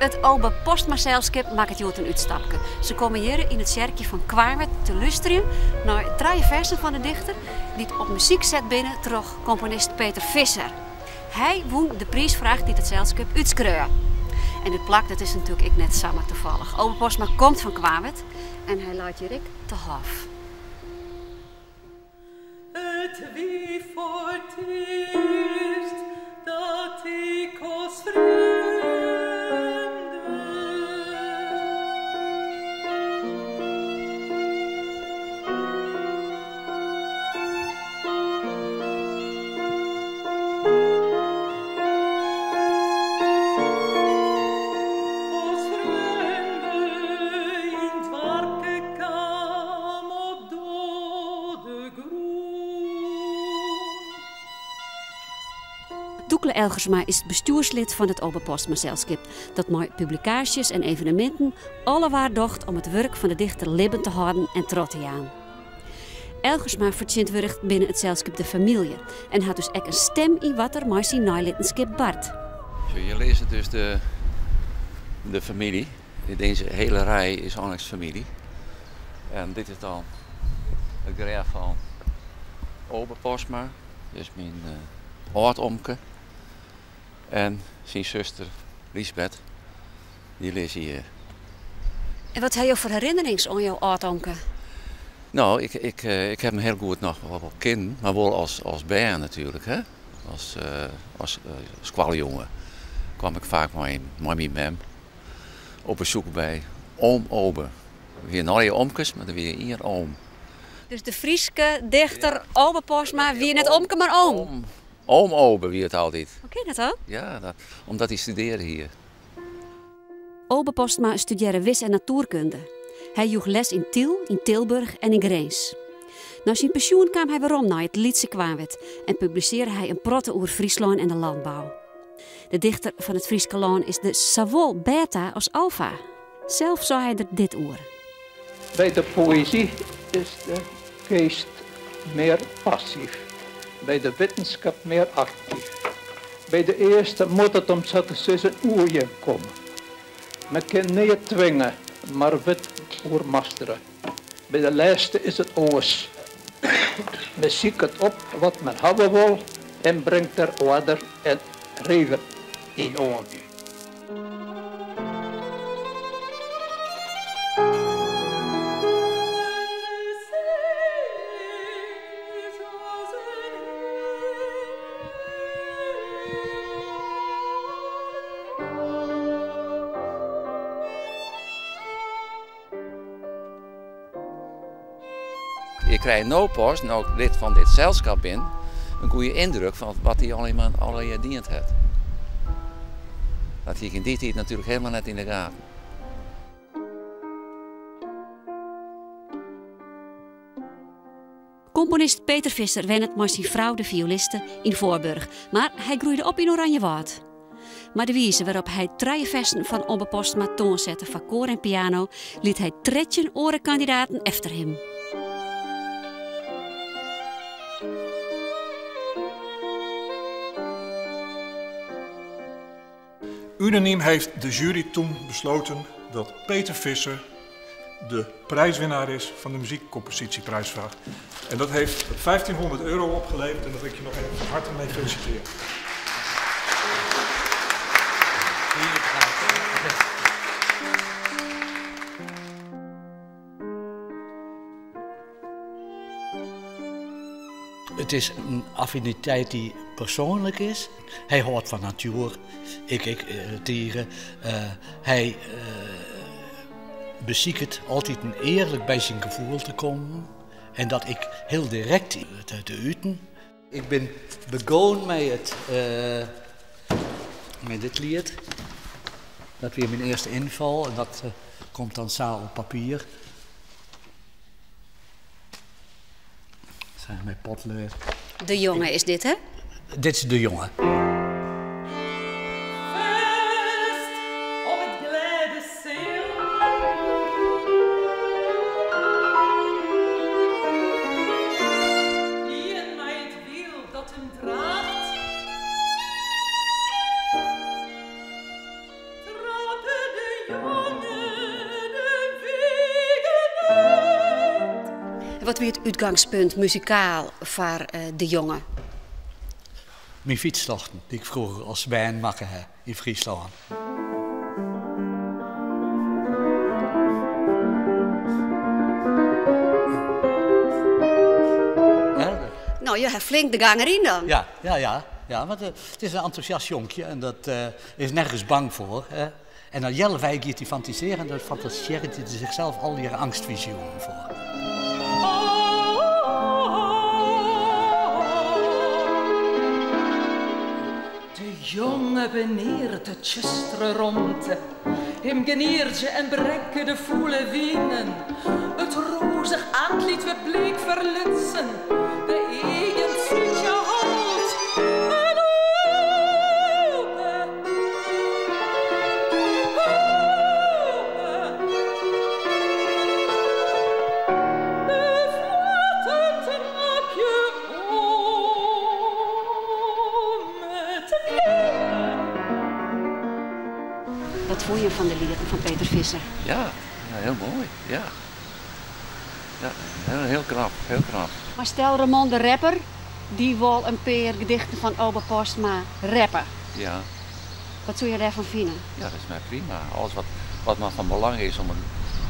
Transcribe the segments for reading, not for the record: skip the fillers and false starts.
It Obe Postma Selskip makket hjoed in útstapke. Se komme hjir yn it tsjerkje fan Koarnwert te lústerjen nei trije fersen fan de dichter dy't op muzyk set binne troch komponist Peter Visser. Hy wûn de priisfraach dy't it selskip útskreau. En dit plak dat is natuerlik ek net samar tafallich. Obe Postma komt fan Koarnwert en hy leit hjir ek te hôf. It wie foar 't earst dat ik as frjemde. As frjemde yn 't doarpke kaam op dode grûn. Doekle Elgersma is bestjoerslid fan it Obe Postma Selskip, dat mei publikaasjes en eveneminten alle war docht om it wurk fan de dichter libben te hâlden en troch te jaan. Elgersma fertsjintwurdiget binnen it selskip de famylje en hat dus ek in stim yn wat der mei syn neilittenskip bart. Zo, je lizze dus de, de familie. Deze hele rij is annex familie. En dit is dan it grêf fan Obe Postma, dus myn âldomke. En syn suster Liesbeth, dy lizze hjir. En wat ha jo foar herinnerings oan jo âldomke? No, ik, ik, ik ha him hiel goed noch wol kinnen, mar wol as, as bern natuerlik. Hè? As, as skoaljonge kwam ik faak mei, mei myn mem op besoek by oom Obe. Der wiene allegear omkes, mar der wie ien oom. Dus de Fryske dichter Obe Postma wie net omke, mar oom? Oom, oom Obe wie it altyd. Hoe kin dat dan? Ja, dat, omdat hy studearre hie. Obe Postma studearre wis en natoerkunde. Hy joech les yn Tiel, yn Tilburg en yn Grins. Nei syn pensjoen kaam hy werom nei it lytse Koarnwert en publisearre hy in protte oer Fryslân en de landbou. De dichter fan it Fryske lân is de sawol beta as alfa. Sels sei hy der dit oer. By de poëzy is de geast mear passyf, by de wittenskip mear aktyf. By de earste moat it om sa te sizzen oer jin komme. Men kin neat twinge, mar wurdt oermastere. By de lêste is it oars. Men siket op wat men hawwe wol en bringt der oarder en regel yn oan. Ik krij no pas, no ik lid fan dit selskap bin, in goede yndruk fan wat hy allegear dien hat. Dat hie ik yn dy tiid natuerlik helemaal net yn de gaten. Komponist Peter Visser wennet mei syn frou de fioliste yn Voorburg, mar hy groeide op yn Oranjewâld. Mar de wize wêrop hy trije fersen fan Obe Postma toansette foar koar en piano liet hy 13 oare kandidaten efter him. Unaniem heeft de jury toen besloten dat Peter Visser de prijswinnaar is van de muziekcompositieprijsvraag. En dat heeft €1500 opgeleverd en dat wil ik je nog even van harte mee feliciteren. It is in affiniteit dy't persoanlik is. Hy hâldt fan natuer, ik ek tige. Hy besiket altiten earlik by syn gefoel te kommen en dat ek hiel direkt te uten. Ik bin begûn mei it mei dit liet. Dat wie myn earste ynfal en dat komt dan sa op papier. Sa mei potlead. De jonge is dit, hè? Dit is de jonge. Fêst op it glêde seal. Ien mei it wiel dat him draacht. Wat wie it útgangspunt muzikaal foar De Jonge? Myn fytstochten dy't ik froeger as bern makke ha yn Fryslân. No, je ha flink de gang deryn dan. Ja, ja, ja, ja, want it is in entûsjast jonkje en dat is nergens bang foar. En dan healwei giet hy fantasearjen en dan fantasearret hy sichsels allegearre eangstfyzioenen foar. De jonge beneart de tsjustere romte, him genierdzje en brekke de fûle winen. It rozich antlit wurdt bleek ferlutsen, de eagen slútje hold en ope. Wat fûn je fan de lieten fan Peter Visser? Ja, hiel moai, ja. Ja, hiel knap, hiel knap. Mar stel Remon de Rapper Dy wol in pear gedichten fan Obe Postma rappe. Ja. Wat soe jo dêrfan fine? Ja, dat is my prima. Alles wat, wat mar fan belang is om,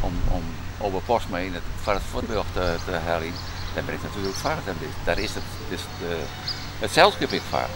om, om Obe Postma yn it, foar it fuotljocht te, te heljen, dêr bin ik natuerlik foar. Dêr is it, is it, it selskip ek foar.